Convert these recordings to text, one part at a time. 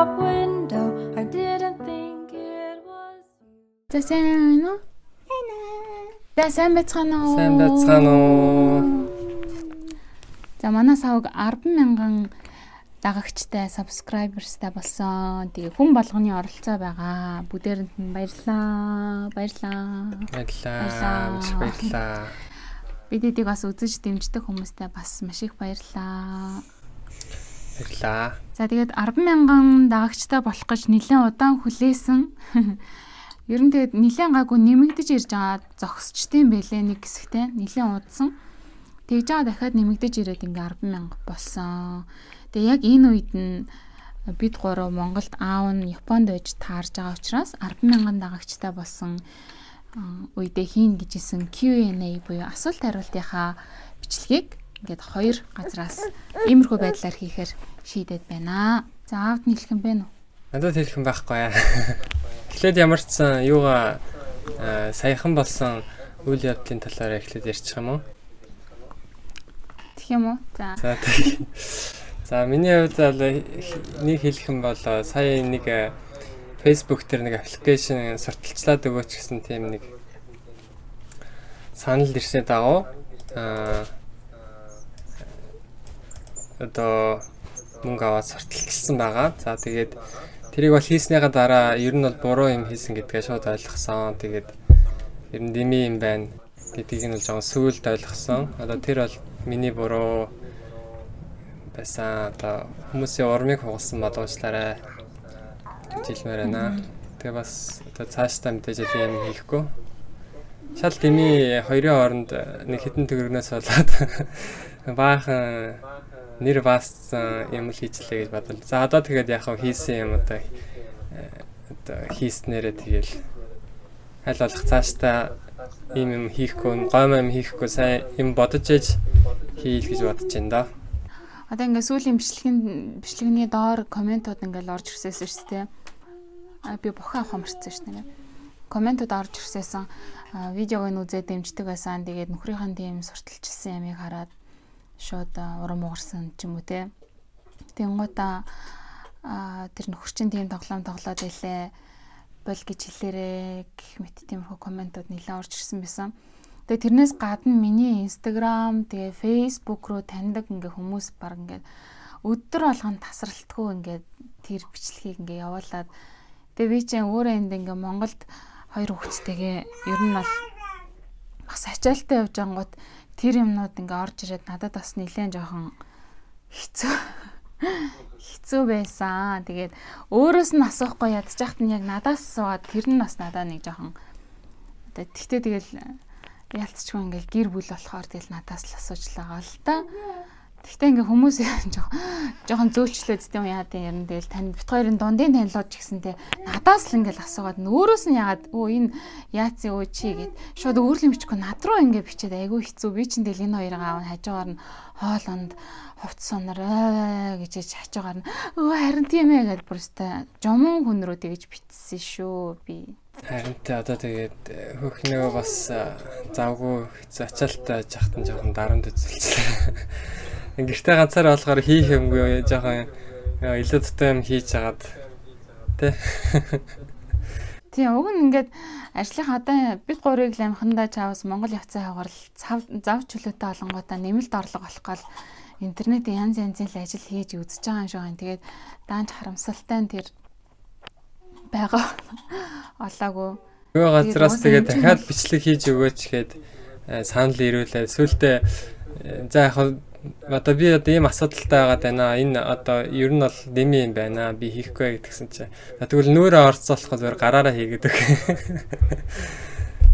shop window. I didn't think it was you. За, сайн уу? За, сайн байцгаана уу? Сайн байцгаана уу? За, манай савг 10,000 дагагчтай, subscribers-тай болсон. Тэгээ хүн болгоны оролцоо байгаа. Бүгдээрэнд нь баярлалаа. Баярлалаа. Баярлалаа. Маш их баярлалаа. Бид эдийг бас үзэж дэмждэг хүмүүстээ бас маш их баярлалаа. Баярлалаа. За, тэгээд 10,000 дагагчтай болох гэж нэлээд удаан хүлээсэн. Ер нь тэгээд нэлээд гайгүй нэмэгдэж ирж байгаа, зогсчтой юм байлээ нэг хэсэгтээ. Нэлээд удсан. Тэгж байгаа, дахиад нэмэгдэж ирээд ингээ 10,000 болсон. Тэгээ яг энэ үед нь бид гурав Монголд, аав нь Японд байж таарж байгаа учраас 10,000 дагагчтай болсон үедээ хийн гэж исэн Q&A буюу асуулт хариултынхаа бичлэгийг ингээд хоёр газраас иймэрхүү байдлаар хийхээр шийдээд байна. За, аавд нь хэлэх юм бэ нү? Надад хэлэх юм байхгүй яа. Эхлээд ямар ч сан юугаа саяхан болсон үйл явдлын талаар эхлээд ярьчих юм уу? Тэгэх юм уу? За. За, тэг. За, миний хувьд бол нэг хэлэх юм бол сая нэг Facebook дээр нэг application сурталчлаад өгөөч гэсэн тийм нэг санал ирсний дагуу одоо мөнгө аваад сурталчилсан байгаа. За, тэгээд тэрийг бол хийснийхаа дараа ер нь бол буруу юм хийсэн гэдгээ шууд ойлгосон. Тэгээд ер нь дими юм байна гэдгийг нь бол жоохон сүүлд ойлгосон. Одоо тэр бол миний буруу байсан. Одоо хүмүүсийн урмыг хугалсан боловчлаарай гэж хэлмээр байна. Тэгээ бас одоо цаашдаа мэдээж юм хийхгүй. Шал дими хоёрын хооронд нэг хэдэн төгрөгнөөс болоод баахан нэр баассан юм л хийчлээ гэж бодлоо. За, одоо тэгээд яг хав хийсэн юм одоо хийснээрээ тэгэл аль болох цаашдаа ийм юм хийхгүй, гоймоо юм хийхгүй, сайн юм бодож ээж хийл гэж бодож байна да. Одоо ингээ сүүлийн бичлэгний доор комментууд ингээл орж ирсээс шүү дээ. А би бохоо авах мартсан шүү дээ. Комментууд орж ирсээсэн, видеог нь үзээд дэмждэг байсан. Тэгээд нөхрийнхэн тийм сурталчилсан ямыг хараад шууд урам угарсан ч юм уу те. Тэнгуудаа тэр нөхөр чинь тийм тоглоом тоглоод байлээ бол гэж хэлээрээ гэх мэт тиймэрхүү комментууд нэлээд орж ирсэн байсан. Тэгээ тэрнээс гадна миний Instagram, тэгээ Facebook руу таньдаг ингээ хүмүүс баг ингээ өдөр болгон тасралтгүй ингээ тэр бичлэгийг ингээ явуулаад, тэгээ би чинь өөрөө энд ингээ Монголд хоёр хүүхэдтэйгээ ер нь бол бас ачаалттай явж ангууд тэр юмнууд ингээ орж ирээд надад бас нэлээд жоохон хэцүү байсан. Тэгээд өөрөөс нь асуухгүй ядчих нь яг надаас асуугаад тэр нь бас надаа нэг жоохон одоо тэгтээ тэгэл ялцчгүй ингээл гэр бүл болохоор тэгэл надаас л асуучлаа л та. Тэгтээ ингээ хүмүүс жоохон зөөлчлөө зү юм яа тийм ер нь тэгэл тань бит хоёрын дундын танилуд ч гэсэн те надаас л ингээл асуугаад өөрөөс нь яагаад өө энэ яацын өө чи гэд шууд өөрлөм бичихгүй над руу ингээ бичээд айгүй хэцүү. Би чинь тэгэл энэ хоёрын аав хажуугаар нь хоолонд хувц сонор гэж хажуугаар нь өө харин тийм ээ гэд бүр өстой жомон хүн рүү тэгэж бичсэн шүү би. Харин тэ одоо тэгээд хөхнөө бас завгүй хэцүү ачаалттай жахтан жоохон дарамт үзүүлчихлээ. Гэртээ ганцаараа болохоор хийх юмгүй, жоохон илүү дутуу юм хийж агаад тэ. Тийм, уг нь ингээд ажлынхаа одоо бид гурыг л амхандаа чаавас Монгол явцсан хавар зав чөлөөтэй олонгоотаа нэмэлт орлого олох гал интернетийн янз янзын л ажил хийж үзэж байгаа юм шиг байна. Тэгээд даанч харамсалтай нь тэр байгаа олоогүй. Юу газраас тэгээд дахиад бичлэг хийж өгөөч гээд санал ирүүлээ. Сүүлдээ за яг одоо би одоо ийм асуудалтай байгаад байна. Энэ одоо ер нь бол нэмий юм байна. Би хийхгүй гэдгсэн чинь. Тэгвэл нүүрээ орцоолохгүй зүгээр гараараа хийгээд үг.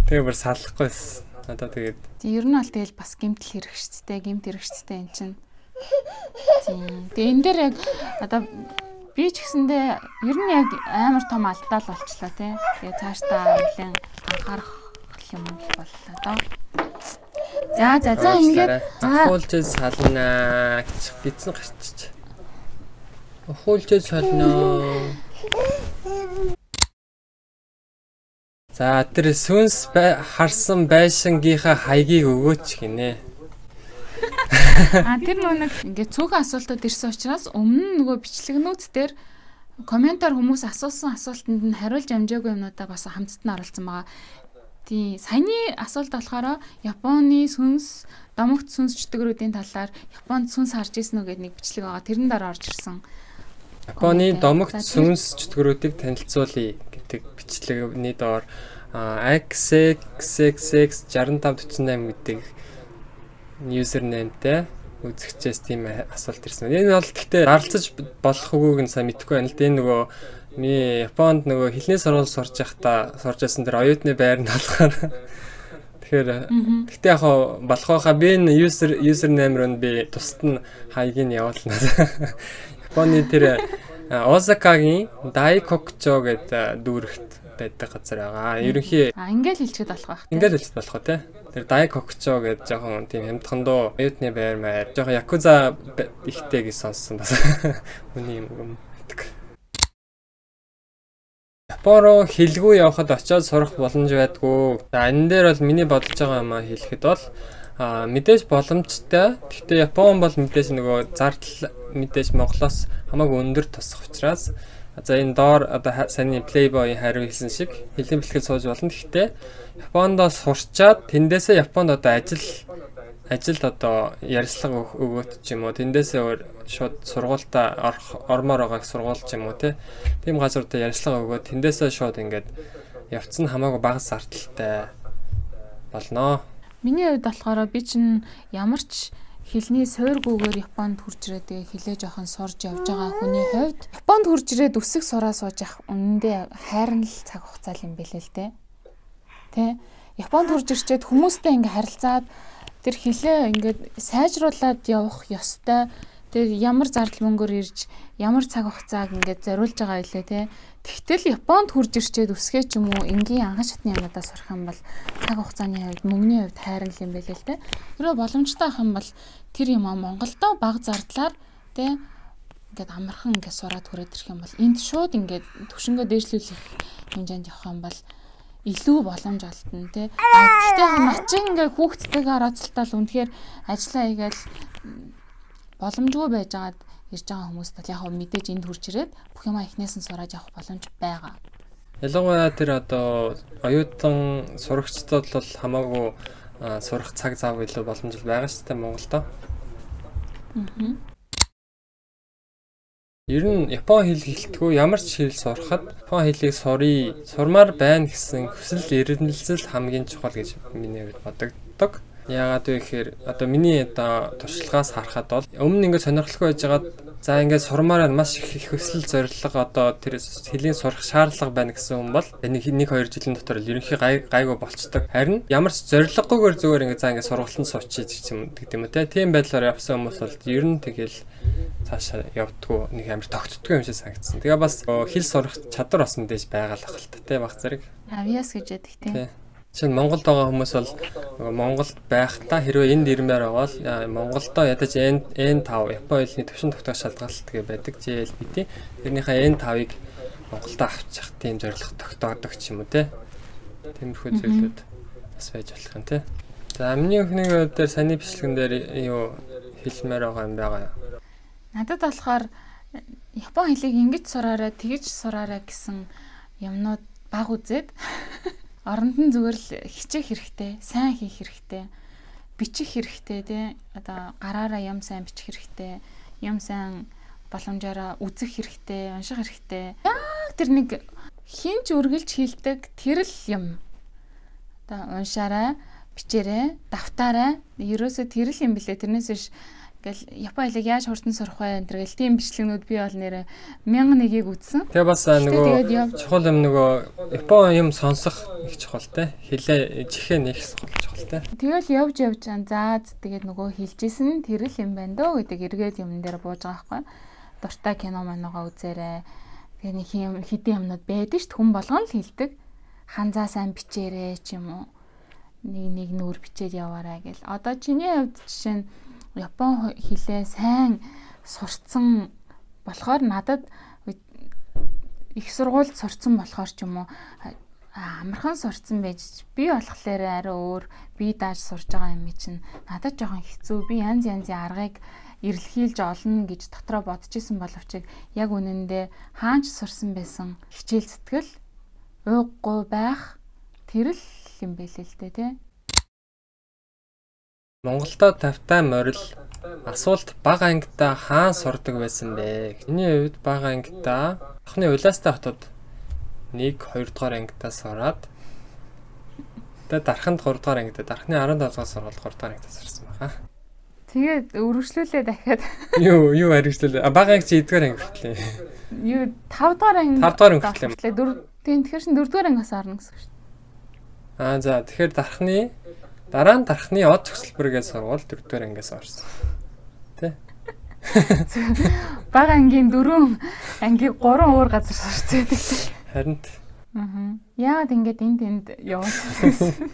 Тэгээ бүр салахгүйс. Одоо тэгээд ер нь бол тэгэл бас гэмтэл хэрэгшцтэй, гэмт хэрэгшцтэй энэ чинь. Тийм. Тэгээ энэ дээр яг одоо би ч гэсэндээ ер нь яг амар том алдаа л болчлаа тий. Тэгээ цаашдаа нэлээд анхаарах юм боллоо доо. За за за ингээд ахуулж салнаа гэж битсэн гарчиж. Ахуулж салнаа. За, тэр сүнс харсан байшингийнхаа хаягийг өгөөч гинэ. А тэр нөө нэг ингээд цөөхөн асуултууд ирсэн учраас өмнө нь нөгөө бичлэгнүүд дээр Комментаар хүмүүс асуусан асуултанд нь хариулж амжаагүй юмнуудаа бас хамтд нь оруулсан байгаа. Тийм, саяны асуулт болохоор Японы сүнс, домогт сүнс чөтгөрүүдийн талаар Японд сүнс харж ирсэн үү гэдэг нэг бичлэг байгаа. Тэрэн дээр орж ирсэн. Японы домогт сүнс чөтгөрүүдийг танилцуулъя гэдэг бичлэгний доор XXXX 6548 гэдэг username-тэй үзэгчээс тийм асуулт ирсэн. Энэ бол гэхдээ зарлцаж болох үгүйг нь сайн мэдэхгүй байна л да. Энэ нөгөө миний Японд нөгөө хэлний сургууль сурж байхдаа сурж байсан тэр оюутны байр нь болохоор тэгэхээр гэхдээ яг болох байхаа би энэ username руу би тусад нь хаягийг нь явуулна. Японы тэр Осакагийн Дайкокчо гэдэг дүүрэгт байдаг газар байгаа. Ерөнхий ингээл хэлчихэд болох байх. Ингээл хэлчихэд болох уу те. Тэр Дайкокчо гэдэг жоохон тийм хямдхан дуу оюутны байр маяр жоохон якуза ихтэй гэж сонссон бас. Үний юм гэдэг. Япон руу хэлгүй явхад очиод сурах боломж байдгүй. За энэ дээр бол миний бодож байгаа юм а хэлэхэд бол мэдээж боломжтой. Гэхдээ Япон бол мэдээж нөгөө зардал мэдээж Монголоос хамаагүй өндөр тусах учраас за энэ доор одоо саяны Playboy-ийн хариу хэлсэн шиг хэлний бэлтгэл сууж болно. Гэхдээ Японд сурчаад тэндээсээ Японд одоо ажилд одоо ярилцлага өгөөд ч юм уу тэндээсээ өөр шууд сургуультаа ормоор байгааг сургууль ч юм уу тийм газруудаа ярилцлага өгөөд тэндээсээ шууд ингээд явцсан хамаагүй бага зардалтай болно. Миний хувьд болохоор би чинь ямар ч хэлний суургүйгээр Японд хурж ирээд тэгээ хэлээ жоохон сурж явж байгаа хүний хувьд Японд хурж ирээд үсэг сураа сууж явах үнэндээ хайрн л цаг хугацаа юм бэлээ л дээ. Тэ? Японд хурж ирчээд хүмүүстэй ингээ харилцаад тэр хэлээ ингээд сайжруулад явах ёстой. Тэр ямар зардал мөнгөөр ирж ямар цаг хугацааг ингээд зориулж байгаа илээ те. Тэгтэл Японд хурж ирчээд үсгээ ч юм уу энгийн анхан шатны юмудаа сурах юм бол цаг хугацааны хувьд мөнгөний хувьд хайрн юм байлээ л те. Тэрөө боломжтой ах юм бол тэр юм Монголдо баг зардлаар те ингээд амархан ингээд сураад хүрээд ирэх юм бол энд шууд ингээд төвшөнгөө дээшлүүлэх хэмжээнд явах юм бол илүү боломж олдно те. Гэхдээ начин ингээд хүүхдтэйгээ орооцолтол үнэхээр ажиллаа хийгээл боломжгүй байжгаад ирж байгаа хүмүүст бол яг мэдээж энд хурж ирээд бүх юмаа эхнээс нь сураад явах боломж байгаа. Ялангуяа тэр одоо оюутан сурагчдад бол хамаагүй сурах цаг зав илүү боломж байгаа шүү дээ Монголдо. Ер нь Япон хэл хэлтгүү ямар ч хэл сурахад Япон хэлийг суръя, сурмаар байна гэсэн хүсэл эрмэлзэл хамгийн чухал гэж миний хувьд бодогддог. Яагаад вэ гэхээр одоо миний одоо туршлагаас харахад бол өмнө ингээд сонирхолтой байжгаад за ингээд сурмаар маш их хүсэл зорилго одоо тэр хэлийг сурах шаардлага байна гэсэн хүн бол 1 2 жилийн дотор л ерөнхий гайгүй болцдог. Харин ямар ч зорилгогүйгээр зүгээр ингээд за ингээд сургалтанд суучих гэдэг юм уу те. Тийм байдлаар явсан хүмүүс бол ер нь тэгэл цаашаа явдггүй нэг амар тогтдгүй юм шиг санагдсан. Тэгээ бас хэл сурах чадвар бас мэдээж байгаа л ах л та те баг зэрэг. Авиас гэж яддаг те. Жишээ нь Монголд байгаа хүмүүс бол Монголд байхдаа хэрвээ энд ирмээр байгаа бол Монголдо ядаж N5 Япон хэлний төвшин тогтоох шалгалт гэ байдаг JLPT. Тэрнийхээ N5-ыг Монголдо авчих тийм зорилго тогтоодог ч юм уу те. Тиймэрхүү зүйлүүд бас байж болох юм те. За миний өхний дээр саяны бичлэгэн дээр юу хэлмээр байгаа юм байгаа юу? Надад болохоор Япон хэлийг ингэж сураарай, тэгж сураарай гэсэн юмнууд баг үзээд оронд нь зүгээр л хичээх хэрэгтэй, сайн хийх хэрэгтэй, бичих хэрэгтэй тий. Одоо гараараа юм сайн бичих хэрэгтэй, юм сайн боломжаараа үзэх хэрэгтэй, унших хэрэгтэй. Яг тэр нэг хин ч үргэлж хэлдэг тэр л юм. Одоо уншаарай, бичээрэй, давтаарай. Ерөөсөө тэр л юм билээ. Тэрнээс биш ингээл Япон хэлийг яаж хурдан сурах вэ энэ гэл тийм бичлэгнүүд би бол нэрэ 1001-ийг үзсэн. Тэгээ бас нөгөө чухал юм нөгөө Япон юм сонсох их чухал те. Хэлээ чихээ нэх чухал те. Тэгэл явж явж заа тэгээд нөгөө хэлжсэн тэр л юм байна дөө гэдэг эргээд юм дээр бууж байгаа байхгүй. Дуртай кино манайгаа үзээрэй. Тэгээ нэг юм хэдийн юмнууд байдаг шүү дээ. Хүн болгон л хэлдэг. Ханзаа сайн бичээрэй ч юм уу. Нэг нэг нүүр бичээд яваарай гэл. Одоо чиний хувьд жишээ нь Япон хэлээ сайн сурцсан болохоор надад их сургуульд сурцсан болохоор ч юм уу амархан сурцсан байж би болохоор арай өөр би дааж сурж байгаа юм чинь надад жоохон хэцүү. Би янз янзын аргыг эрэлхийлж олно гэж дотроо бодож исэн боловч яг үнэндээ хаанч сурсан байсан хичээл зүтгэл ууггүй байх тэр л юм байлээ л дээ тий. Монголдо тавтай морил асуулт бага ангидаа хаан сурдаг байсан бэ? Миний хувьд бага ангидаа анхны Улаастай хотод 1 2 дугаар ангидаа сураад тэгээд дарханд 3 дугаар ангидаа дархны 17 дугаар сургууль 3 дугаар ангидаа сурсан байгаа. Тэгээд өргөжлүүлээ дахиад. Юу хэрэгжлээ? Бага анги чи 1 дугаар анги хүртлээ. Юу 5 дугаар анги. 5 дугаар анги хүртлээ. 4 тийм тэгэхээр чин 4 дугаар ангиас орно гэсэн үг шүү дээ. Аа за тэгэхээр дархны дараа нь дархны од төгсөлбөр гэж сургууль 4 дугаар ангиас орсон. Тэ? Бага ангийн 4 анги 3 өөр газар сурсан гэдэг. Харин аа. Яагаад ингэж энд тэнд явуулсан?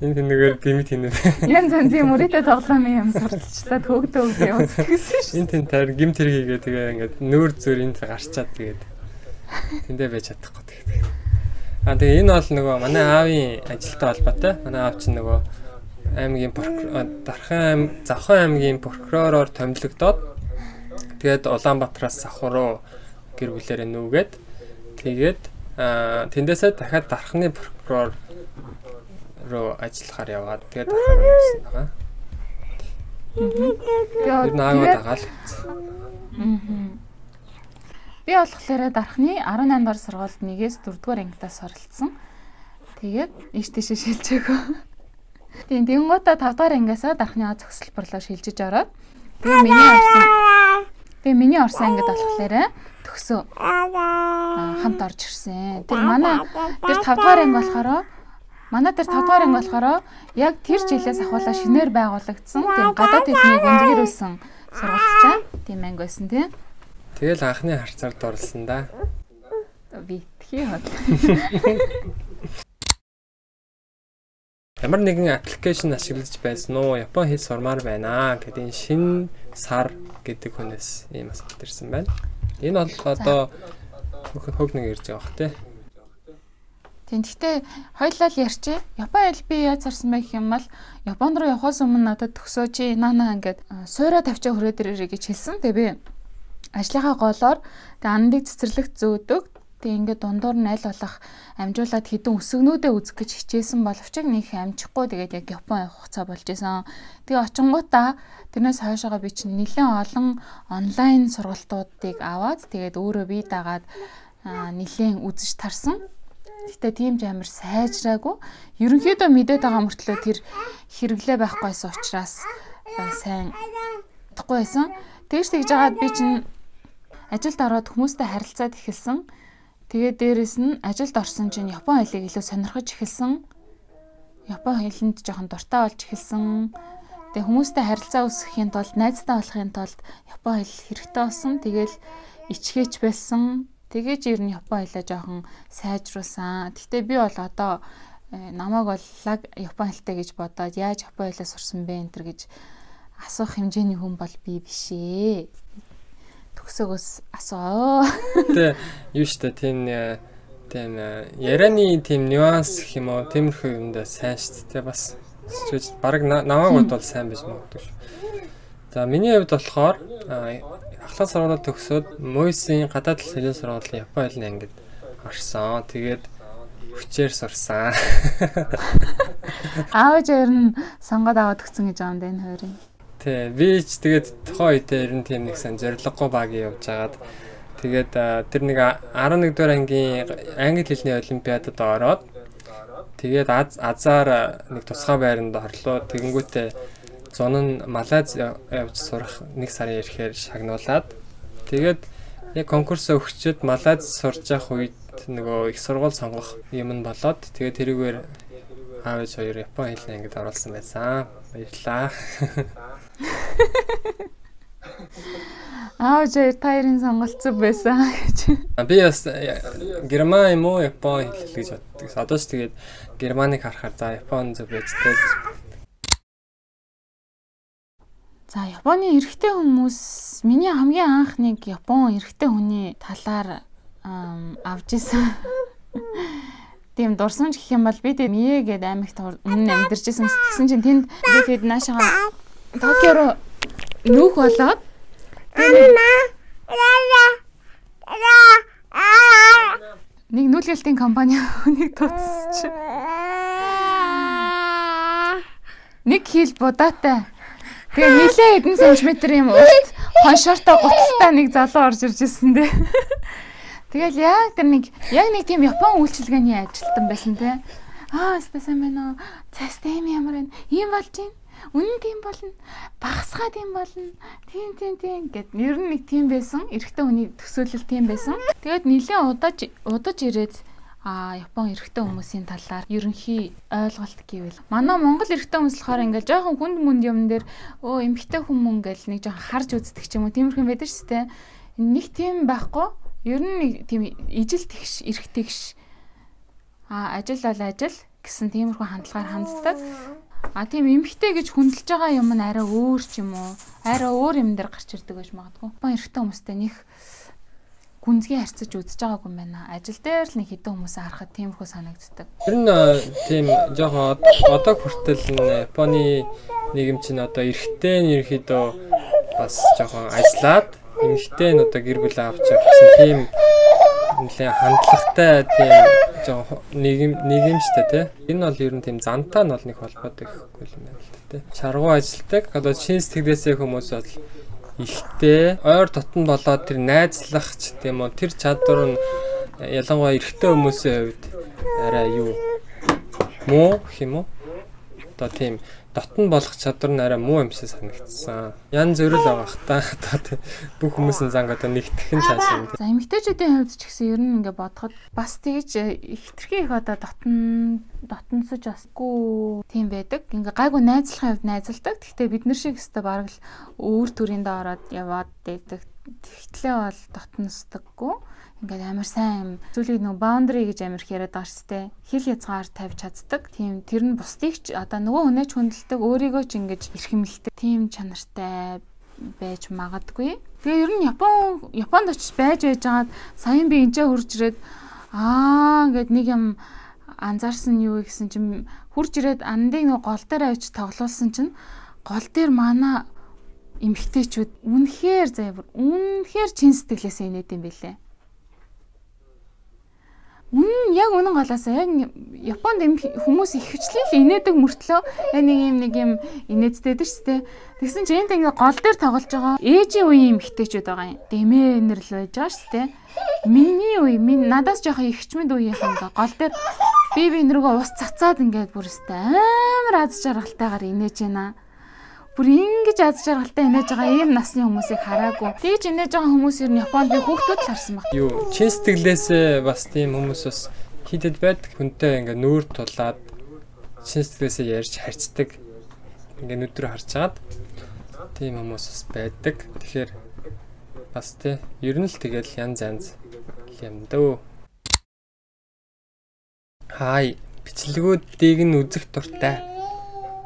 Энэ тэнэгээр дэмит хинэ. Янз янзын мөрийтэй тоглоомын юм сурталчлаад хөөгдөө явуулсан гэсэн шүү. Энэ тэнд таар гимт хэрэг хийгээ тэгээ ингээд нүүр зүр энд гарчаад тэгээд тэндээ байж чадахгүй тэгээд. Аа тэгээ энэ бол нөгөө манай аавын ажилтай холбоотой. Манай аав чинь нөгөө аймгийн Дархан айм Завхан аймгийн прокуророор томилогдоод тэгээд Улаанбаатараас Сахуу руу гэр бүлээрээ нүүгээд тэгээд тэндээсээ дахиад Дарханы прокурор руу ажиллахаар яваад тэгээд Дархан руу явсан байгаа. Тэр нааваа дагаал. Би болохоор Дархны 18 дугаар сургуульд 1-ээс 4 дугаар ангидаа суралцсан. Тэгээд ийш тийшээ шилжээгөө. Тийм тэгэнгүүтээ 5 дугаар ангиасаа Дархны зохицолборлоо руу шилжиж ороод тэгээ миний орсон ангид болохоор төгсөө хамт орж ирсэн. Тэр манай тэр 5 дугаар анги болохоор манай тэр 5 дугаар анги болохоор яг тэр жилээс ахуулаа шинээр байгуулагдсан. Тийм гадаад хэлнийг өндөрлөсөн сургуультай тийм анги байсан тийм. Тэгэл анхны харцаар дурлсан да. Битгий хот. Ямар нэгэн аппликейшн ашиглаж байсан уу? Япон хэл сурмаар байна гэдэг энэ шинэ сар гэдэг хүнээс ийм асуулт ирсэн байна. Энэ бол одоо хөг нэг ирж байгаа бох тий. Тийм гэхдээ хоёлаа л ярьчээ. Япон хэл би яаж сурсан бэ гэх юм бол Японд руу явахаас өмнө надад төгсөө чи наана ингээд суура тавьчаа хүрээд ирээрэй гэж хэлсэн. Тэгээ би ажлынхаа голоор тэгээ андыг цэцэрлэгт зөөдөг. Тэгээ ингээд дундуур нь аль болох амжуулаад хідэн өсгөнүүдээ үзэх гэж хичээсэн боловч нэг амжихгүй тэгээд яг Япон явах хугацаа болж исэн. Тэгээ очингуудаа тэрнээс хойшоогоо би чинь нэлээд олон онлайн сургалтуудыг аваад тэгээд өөрөө бие дагаад нэлээд үзэж тарсан. Гэтэ тийм ч амар сайжраагүй. Ерөнхийдөө мэдээд байгаа мөртлөө тэр хэрэглээ байхгүйсэн учраас сайн чадахгүй байсан. Тэгж тэгж жагаад би чинь ажилд ороод хүмүүстэй харилцаад эхэлсэн. Тэгээд дээрэс нь ажилд орсон чинь Япон хэлийг илүү сонирхож эхэлсэн. Япон хэлэнд жоохон дуртай болж эхэлсэн. Тэгээд хүмүүстэй харилцаа үүсгэхийн тулд, найзтай болохын тулд Япон хэл хэрэгтэй болсон. Тэгэл ичгээч байсан. Тэгэж ер нь Япон хэлээ жоохон сайжруулсан. Гэхдээ би бол одоо намайг бол лаг Япон хэлтэй гэж бодоод яаж Япон хэлээ сурсан бэ энэ төр гэж асуух хэмжээний хүн бол би биш ээ. Төгсөөгөөс асуу. Тэ юу штэ тийм тийм ярианы тийм нюанс гэх юм уу тиймэрхүү юмдаа сайн штэ тэ бас бараг намайг бодвол сайн байж магадгүй шүү. За миний хувьд болохоор ахлах сургуулиуд төгсөөд Мойсийн гадаад хэлний сургуулийн Япон хэлний ангид орсон. Тэгээд хүчээр сурсан. Аав ээж нь сонгоод аваад өгсөн гэж байгаа юм да энэ хоёрын. Тий, би ч тэгээд тухайн үедээ ер нь тийм нэг сан зориггүй багийн явж хагаад тэгээд тэр нэг 11 дугаар ангийн англи хэлний олимпиадад ороод тэгээд азар нэг тусгай байранд орлоо. Тэгэнгүүтээ зун нь Малайз явж сурах нэг сарын ирэхээр шагнуулад тэгээд яг конкурсоо өгчөөд Малайз сурж явах үед нөгөө их сургууль сонгох юм нь болоод тэгээд тэрүүгээр аав ээж хоёр Япон хэлний ангид оруулсан байсан. Баярлалаа. Аав ээж та хоёрын сонголцсон байсан гэж. Би бас герман юм уу Япон хэл гэж боддог. Одоо ч тэгээд германыг харахаар за Япон зөв байж тээ гэж боддог. За Японы эрэгтэй хүмүүс миний хамгийн анх нэг Япон эрэгтэй хүний талаар авч исэн. Тийм дурсамж гэх юм бол би тийм Мие гээд аймагт өмнө амьдарч исэн. Тэгсэн чинь тэнд би тэгэд наашаага Токио руу нүүх болоод нэг нүүлгэлтийн компани хүнийг дуудсан. Нэг хил будаатай. Тэгээ нилээ хэдэн сантиметр юм урт хоншоортой гуталтай нэг залуу орж ирж ирсэн дээ. Тэгэл яг тэр нэг яг нэг тийм Япон үйлчилгээний ажилтан байсан те. Аа, өстой сайн байна уу? Цаастай юм ямар байна? Ийм болж байна. Үнэн тийм болно. Багасгаа тийм болно. Тийм тийм тийм гэд ер нь нэг тийм байсан. Эрэгтэй хүний төсөөлөл тийм байсан. Тэгээд нилээ удаж ирээд Япон эрэгтэй хүмүүсийн талаар ерөнхий ойлголт гэвэл манай Монгол эрэгтэй хүмүүс болохоор ингээл жоохон хүнд мүнд юм дээр өө эмэгтэй хүмүүн гэл нэг жоохон харж үздэг ч юм уу тиймэрхэн байдаг шүү дээ. Нэг тийм байхгүй. Ер нь нэг тийм ижил тэгш, эрэг тэгш ажил бол ажил гэсэн тиймэрхүү хандлагаар ханддаг. Тийм эмэгтэй гэж хүндэлж байгаа юм нь арай өөр ч юм уу? Арай өөр юм дээр гарч ирдэг байж магадгүй. Япон эрэгтэй хүмүүстэй нэг гүнзгий харьцаж үзэж байгаагүй юм байна. Ажил дээр л нэг хэдэн хүмүүсээ харахад тиймэрхүү санагддаг. Тэр нь тийм жоохон одоо хүртэл Японы нийгэм чинь одоо эрэгтэй нь ерөнхийдөө бас жоохон ажиллаад эмэгтэй нь одоо гэр бүл авч явах гэсэн тийм нэлээд хандлагатай тийм жоохон нийгэм шүү дээ тий. Энэ бол ер нь тийм зантаа нь бол нэг холбоотой гэхгүй юм байна л да тий. Шаргуу ажилтдаг одоо чин сэтгэлээсээ хүмүүс бол ихтэй ойр дотн болоод тэр найзлах ч тийм үү тэр чадвар нь ялангуяа эрэгтэй хүмүүсийн хувьд арай юу муу гэх юм уу? Одоо тийм дотн болох чадвар нь арай муу юм шиг санагдсан. Ян зөрөл байгаа х та одоо бүх хүмүүсийн занг одоо нэгтгэх нь цаашаа. За эмэгтэйчүүдийн хувьд ч гэсэн ер нь ингээ бодоход бас тэгж хитрхи их одоо дотносож басгүй тийм байдаг. Ингээ гайгүй найзлахын хувьд найзалдаг. Гэхдээ бид нар шиг өстө бараг л өөр төрөндөө ороод яваад байдаг. Тэгтлээ бол дотносдоггүй. Ингээд амар сайн юм. Зүйлийг нөгөө boundary гэж амар их яриад байгаа шүү дээ. Хил хязгаар тавьж чаддаг. Тийм тэр нь бусдыг ч одоо нөгөө хүнээ ч хүндэлдэг, өөрийгөө ч ингэж эрхэмлдэг. Тийм чанартай байж магадгүй. Тэгээ ер нь Японд очиж байж байжгаад саяхан би энэчээ хурж ирээд ингээд нэг юм анзаарсан юу гэсэн чинь хурж ирээд андыг нөгөө гол дээр авчиж тоглуулсан чинь гол дээр манай эмэгтэйчүүд үнэхээр заяа үнэхээр чин сэтгэлээсээ инээд юм бэлээ. Үнэн яг үнэн голоосаа яг Японд хүмүүс их хвчлэн л инээдэг мөртлөө яг нэг юм инээдтэй дээ шүү дээ. Тэгсэн чинь энд ингээ гол дээр тоглож байгаа ээжийн үеийн эмэгтэйчүүд байгаа юм. Дэмээ нэрл байж байгаа шүү дээ. Миний үе, надаас жоохон ихчмэд үеийнхэн ингээ гол дээр би нэргөө ус цацаад ингээд бүр өстэй амар аз жаргалтайгаар инээж байна. Бүр ингэж аз жаргалтай инээж байгаа ийм насны хүмүүсийг хараагүй. Тэгж инээж байгаа хүмүүс ер нь Японд би хүүхдүүд л харсан баг. Юу, чин сэтгэлээсээ бас тийм хүмүүс бас хитэд байдаг. Хүнтэй ингээ нүүр тулаад чин сэтгэлээсээ ярьж харьцдаг. Ингээ нүд рүү харж хагаад тийм хүмүүс бас байдаг. Тэгэхээр бас тий, ер нь л тэгэл янз янз юм дөө. Хай, бичлэгүүдийг нь үзэх дуртай.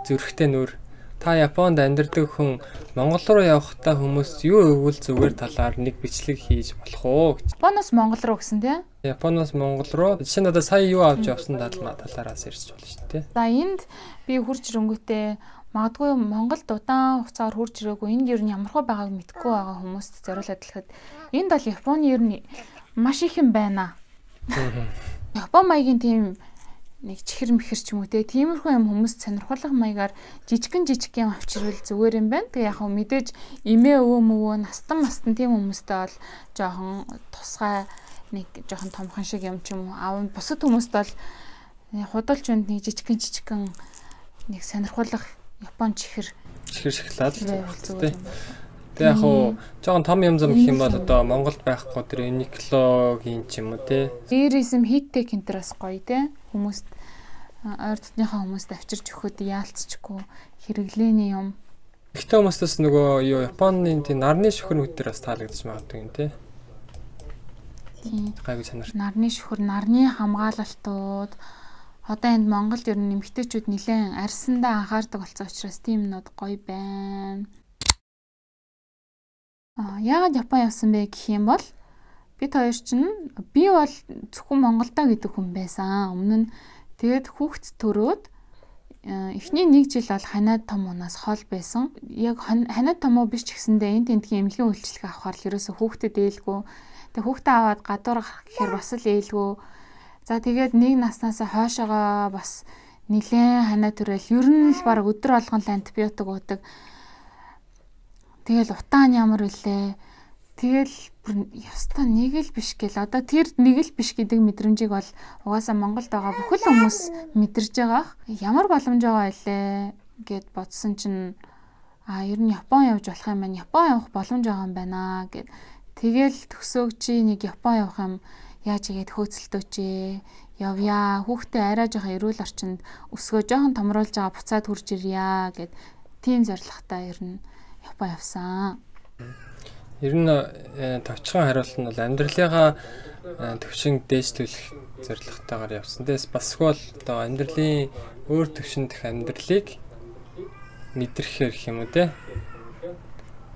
Зүрхтэй нүр. Та Японд амьдардаг хүн Монгол руу явахдаа хүмүүс юу өгвөл зүгээр талаар нэг бичлэг хийж болох уу гэж. Японоос Монгол руу гэсэн тий? Японоос Монгол руу. Жишээ нь одоо сая юу авч явсан талаараас ярьж болно шүү дээ. За энд би хурж ирэнгүүтээ магадгүй Монголд удаан хугацаар хурж ирээгүй энд ер нь ямархуу байгааг мэдэхгүй байгаа хүмүүст зориулаад хэлэхэд энд бол Японы ер нь маш их юм байна. Япон маягийн тийм нэг чихэр мэхэр ч юм уу те тиймэрхүү юм хүмүүс сонирхолтой маягаар жижигэн жижиг юм авчирвал зүгээр юм байна. Тэгээ яг хөө мэдээж эмээ өвөө мөвөө настан мастан тийм хүмүүстэй бол жоохон тусгай нэг жоохон томхон шиг юм ч юм уу. Аав бусад хүмүүст бол худалч үнд нэг жижигэн жижигэн нэг сонирхолтой Япон чихэр шоколад зүгээр. Тэгээ яг хөө жоохон том юм зам гэх юм бол одоо Монголд байхгүй тэр Uniqlo-гийн ч юм уу те. Дээрээсэм хит-тек энэ төр бас гоё те. Хүмүүст ойр дотныхоо хүмүүст авчирч өгөхөд яалтчгүй хэрэглээний юм. Гэхдээ хүмүүстээс нөгөө юу Японы тийм нарны шүхэр нүд төр бас таалагдчих магадгүй юм те. Тийм. Гайгүй чанар. Нарны шүхэр, нарны хамгаалалтууд одоо энд Монголд ер нь эмэгтэйчүүд нэлээд арьсандаа анхаардаг болсон учраас тийм юмнууд гоё байна. Яагаад Япон явсан бэ гэх юм бол бид хоёр чинь би бол зөвхөн Монголдо гэдэг хүн байсан. Өмнө нь тэгээд хүүхд төрөөд Эхний нэг жил бол ханиад том унаас хол байсан. Яг ханиад том уу биш ч гэсэндээ энэ тентгийн эмнэлгийн үйлчилгээ авахар л ерөөсө хүүхдэд ээлгүй. Тэгээ хүүхдээ аваад гадуур гарах гэхээр бас л ээлгүй. За тэгээд нэг наснаас хойшоогоо бас нилээн ханаа төрөл ер нь л баг өдөр болгон л антибиотик уудаг. Тэгэл утаа нь ямар вүлээ. Тэгэл бүр ёстой нэг л биш гэл. Одоо тэр нэг л биш гэдэг мэдрэмжийг бол угаасаа Монголд байгаа бүхэл хүмүүс мэдэрж байгаа. Ямар боломж байгаа илээ гэд бодсон чинь ер нь Япон явж болох юм байна. Япон явах боломж байгаа юм байна гэд. Тэгэл төгсөөг чи нэг Япон явах юм яаж игээд хөөцөлтөөч явъя. Хүүхдээ арай жоохон эрүүл орчинд өсгөө жоохон томруулж байгаа буцаад хурж ирья гэд тийм зорилготой ер нь Япон явсан. Ер нь товчхон хариулт нь бол амьдралынхаа төвшинг дээшлүүлэх зорилготойгоор явсан. Тэгээс басгүй бол одоо амьдралын өөр төвшиндх амьдралыг мэдрэхээр гэх юм уу те.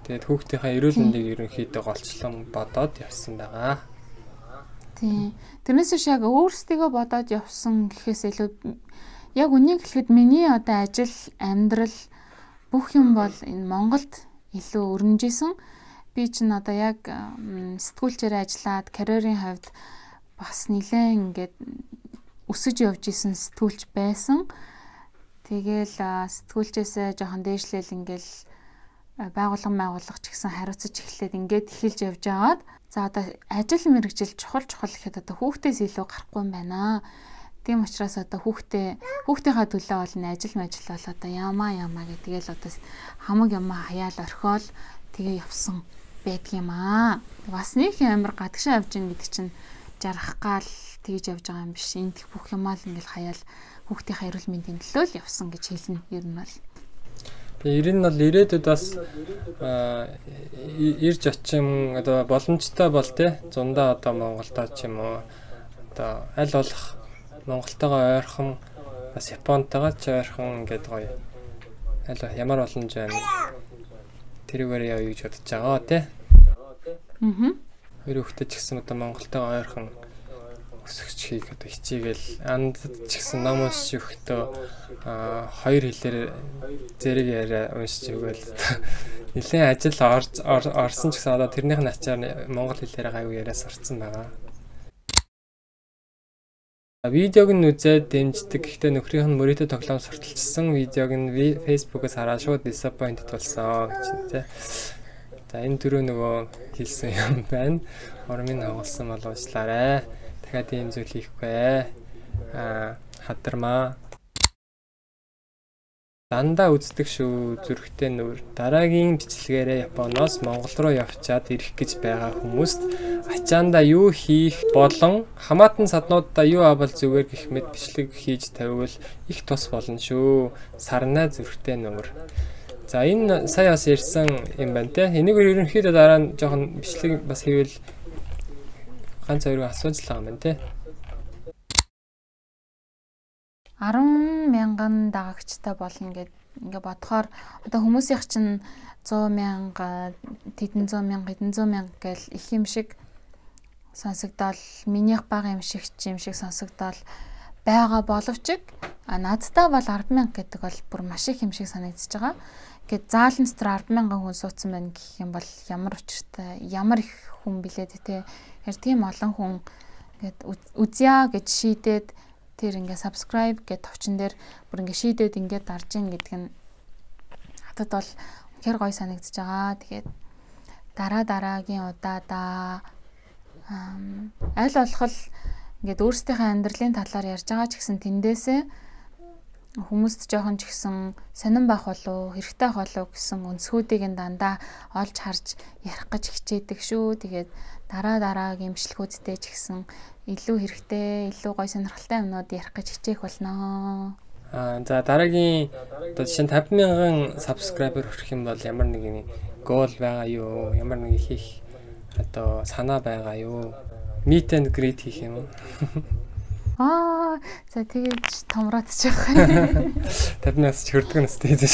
Тэгээд хүүхдийнхээ эрүүл мэндийг ерөнхийдөө голчлон бодоод явсан байгаа. Тийм. Тэрнээс биш яг өөрсдийгөө бодоод явсан гэхээс илүү яг үнийг хэлэхэд миний одоо ажил, амьдрал бүх юм бол энэ Монголд илүү өрнөжсэн. Би чинь одоо яг сэтгүүлчээр ажиллаад карьерийн хувьд бас нэлээд ингээд өсөж явж исэн сэтгүүлч байсан. Тэгээл сэтгүүлчээсээ жоохон дээшлээл ингээл байгууллага ч гэсэн хариуцаж эхлээд ингээд эхэлж явж байгаад за одоо ажил мэргэжил чухал гэхэд одоо хүүхдээс илүү гарахгүй юм байна. Тийм учраас одоо хүүхдийнхаа төлөө бол энэ ажил мажил бол одоо ямаа гэдгээл одоо хамаг ямаа хаяал орхиол тэгээ явсан байдаг юм аа. Бас нэг амар гадагшаа явж гин гэдэг чинь жаргах гал тэгж явж байгаа юм биш. Энд их бүх юмаа л ингээл хаяал хүүхдийнхаа эрүүл мэндийн төлөө л явсан гэж хэлнэ ер нь бол. Тэгээ ер нь бол ирээдүйд бас ирж очих одоо боломжтой бол те зундаа одоо Монголдоо ч юм уу одоо аль болох Монголтойгоо ойрхон бас Японтойгоо ч ойрхон ингээд гоё аль ямар боломж байна тэрүүгээр явъя гэж бодож байгаа тий. Аа. Хоёр хүүхдээ ч гэсэн одоо Монголтойгоо ойрхон өсгөч хийх одоо хичээгээл андд ч гэсэн ном уншиж өгөхдөө хоёр хэлээр зэрэг яриа уншиж өгөөл нэлээд ажил орсон ч гэсэн одоо тэрнийх нь ачаар монгол хэлээр гайгүй яриа сурцсан байгаа. Видеог нь үзээд дэмждэг. Гэхдээ нөхрийнх нь мөрөөдө тоглоом сурталчилсан видеог нь Facebook-аас хараад шууд disappointed болсон гэж байна тий. За энэ түрүү нөгөө хэлсэн юм байна. Урмын хугалсан бол уучлаарай. Дахиад ийм зүйл хийхгүй. Хадармаа. Дандаа үздэг шүү зүрхтэй нүр. Дараагийн бичлэгээрээ Японоос Монгол руу явчаад ирэх гэж байгаа хүмүүст ачаандаа юу хийх болон хамаатан саднуудаа юу авал зүгээр гэх мэт бичлэг хийж тавиул их тус болно шүү. Сарнай зүрхтэй нүр. За энэ сая бас ярьсан юм байна те. Энийг ерөнхийдөө дараа нь жоохон бичлэг бас хийвэл ганц хоёрын асууж л байгаа юм байна те. 10 мянган дагагчтай болно гэд ингээ бодохоор одоо хүмүүсийнх чинь 100 мянга, тэдэн 100 мянга, хэдэн 100 мянга гэл их юм шиг сонсогдоол, минийх бага юм шиг ч юм шиг сонсогдоол байгаа боловч надтай бол 10 мянга гэдэг бол бүр маш их юм шиг санагдчихж байгаа. Ингээд заалан дотор 10 мянган хүн суудсан байна гэх юм бол ямар учиртай, ямар их хүн билээ те. Тэгэхээр тийм олон хүн ингээд үзье гэж шийдээд тэр ингээ subscribe гэдэг товчон дээр бүр ингээ шийдээд ингээ дарж ийн гэдэг нь надад бол үнэхээр гоё санагдчихж байгаа. Тэгээд дараа дараагийн удаадаа аль болох л ингээд өөрсдийнхээ амьдралын талаар ярьж байгаа ч гэсэн тэндээсээ хүмүүст жоохон ч гэсэн сонирн байх болов, хэрэгтэй байх болов гэсэн өнцгүүдийг нь дандаа олж харж ярих гэж хичээдэг шүү. Тэгээд дараа дараагийн бичлэгүүдтэй ч гэсэн илүү хэрэгтэй, илүү гоё сонирхолтой юмнууд ярих гэж хичээх болно. За дараагийн одоо жишээ нь 50 мянган subscriber хүрэх юм бол ямар нэгэн goal байгаа юу? Ямар нэгэн хийх одоо санаа байгаа юу? Meet and greet хийх юм уу? За тэгэж томроодчих байх. 50 мянгас ч хөрдөг нь өстэй гэж.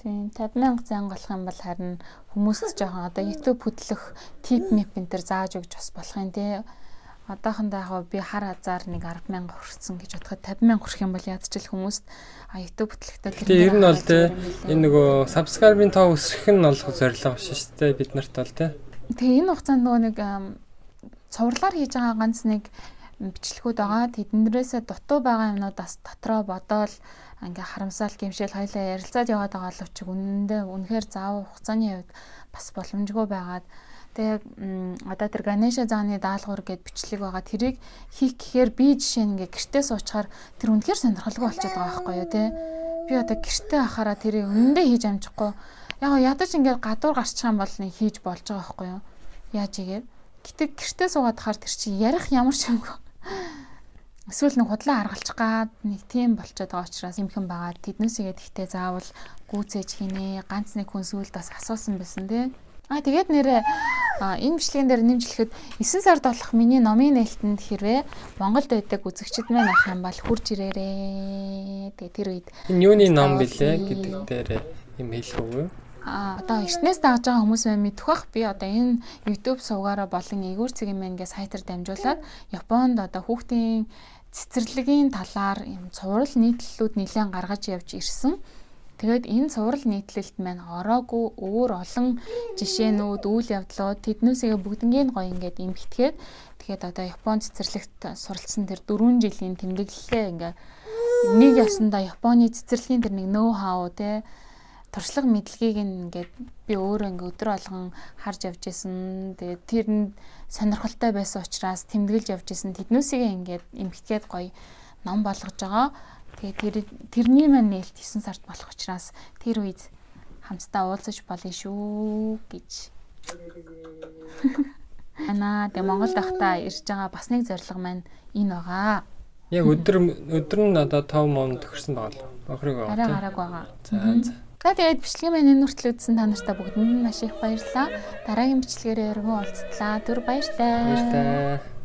Тийм 50 мянга зан болох юм бол харин хүмүүст жоохон одоо YouTube хөтлөх tip mip энэ төр зааж өгч бас болох юм тий. Одоохондоо яг би хар азар нэг 10,000 хүрсэн гэж бодоход 50,000 хүрэх юм бол ядчил хүмүүст YouTube хөтлөхдөө тэр ер нь бол те энэ нөгөө subscribe-ын тоо өсөх нь бол зорилго биш шүү дээ бид нарт бол те. Тэгээ энэ хугацаанд нөгөө нэг цувралаар хийж байгаа ганц нэг бичлэгүүд байгаа. Тэднэрээсээ дутуу байгаа юмнууд бас дотроо бодоол ингээ харамсаал гимшээл хоёлаа ярилцаад яваад байгаа боловч үнэндээ үнэхээр зав хугацааны хувьд бас боломжгүй байгаад тэгээ одоо тэр Ганеша зааны даалгавар гэд бичлэг байгаа. Тэрийг хийх гэхээр би жишээ нь ингээ гэртээ суучаар тэр үнэхээр сонирхолгүй болчиход байгаа байхгүй юу те. Би одоо гэртээ ахаараа тэрийг үнэндээ хийж амжихгүй. Яг ядаж ингээ гадуур гарчих юм бол нэг хийж болж байгаа байхгүй юу. Яаж игээд. Гэтэ гэртээ суугаад хахаар тэр чи ярих ямар ч юмгүй. Эсвэл нэг худлаа аргалчих гад нэг тийм болчиход байгаа учраас юмхэн байгаа. Тэднээсээ тэгтээ заавал гүйцээж хийнэ. Ганц нэг хүн сүүлд бас асуусан байсан тий. Аа тэгээд нэрээ энэ бичлэгэн дээр нэмж хэлэхэд 9 сард болох миний номын нээлтэнд хэрвээ Монголд байдаг үзэгчид маань ах юм бол хурж ирээрээ. Тэгээд тэр үед энэ юуны ном билээ гэдэг дээр юм хэлэх үү? Одоо эртнээс дагаж байгаа хүмүүс маань мэдэх бах. Би одоо энэ YouTube сувгаараа болон Игүүр цэгийн мэн гээ сайтар дамжуулаад Японд одоо хүүхдийн цэцэрлэгийн талаар юм цуврал нийтлэлүүд нэлээд гаргаж явж ирсэн. Тэгээд энэ цуврал нийтлэлд маань ороогүй өөр олон жишээнүүд, үйл явдлууд тэднүүсээ бүгднгийн гоё ингээд эмхтгээд тэгээд одоо Япон цэцэрлэгт суралцсан тэр 4 жилийн тэмдэглэлээ ингээ нэг ясандаа Японы цэцэрлэгийн тэр нэг ноу хау те туршлага мэдлэгийг ингээд би өөрөө ингээ өдөр болгон харж явж исэн. Тэгээд тэр нь сонирхолтой байсан учраас тэмдэглэж явж исэн. Тэднүүсээ ингээд эмхтгээд гоё ном болгож байгаа. Тэгээд тэрний маань нээлт 9 сард болох учраас тэр үед хамтдаа уулзаж болно шүү гэж. Ана тэгээ Монголд байхдаа ирж байгаа бас нэг зорилго маань энэ байгаа. Яг өдөр нь одоо 5 мон төгссөн байгаа л. Бохрыг байгаа. Арай гарааг байгаа. За за. За тэгээд бичлэгийн маань энэ хүртэл үзсэн та нартай бүгдэнд нь маш их баярлалаа. Дараагийн бичлэгээрээ өргөн уулзтлаа. Түр баярлалаа. Баярлалаа.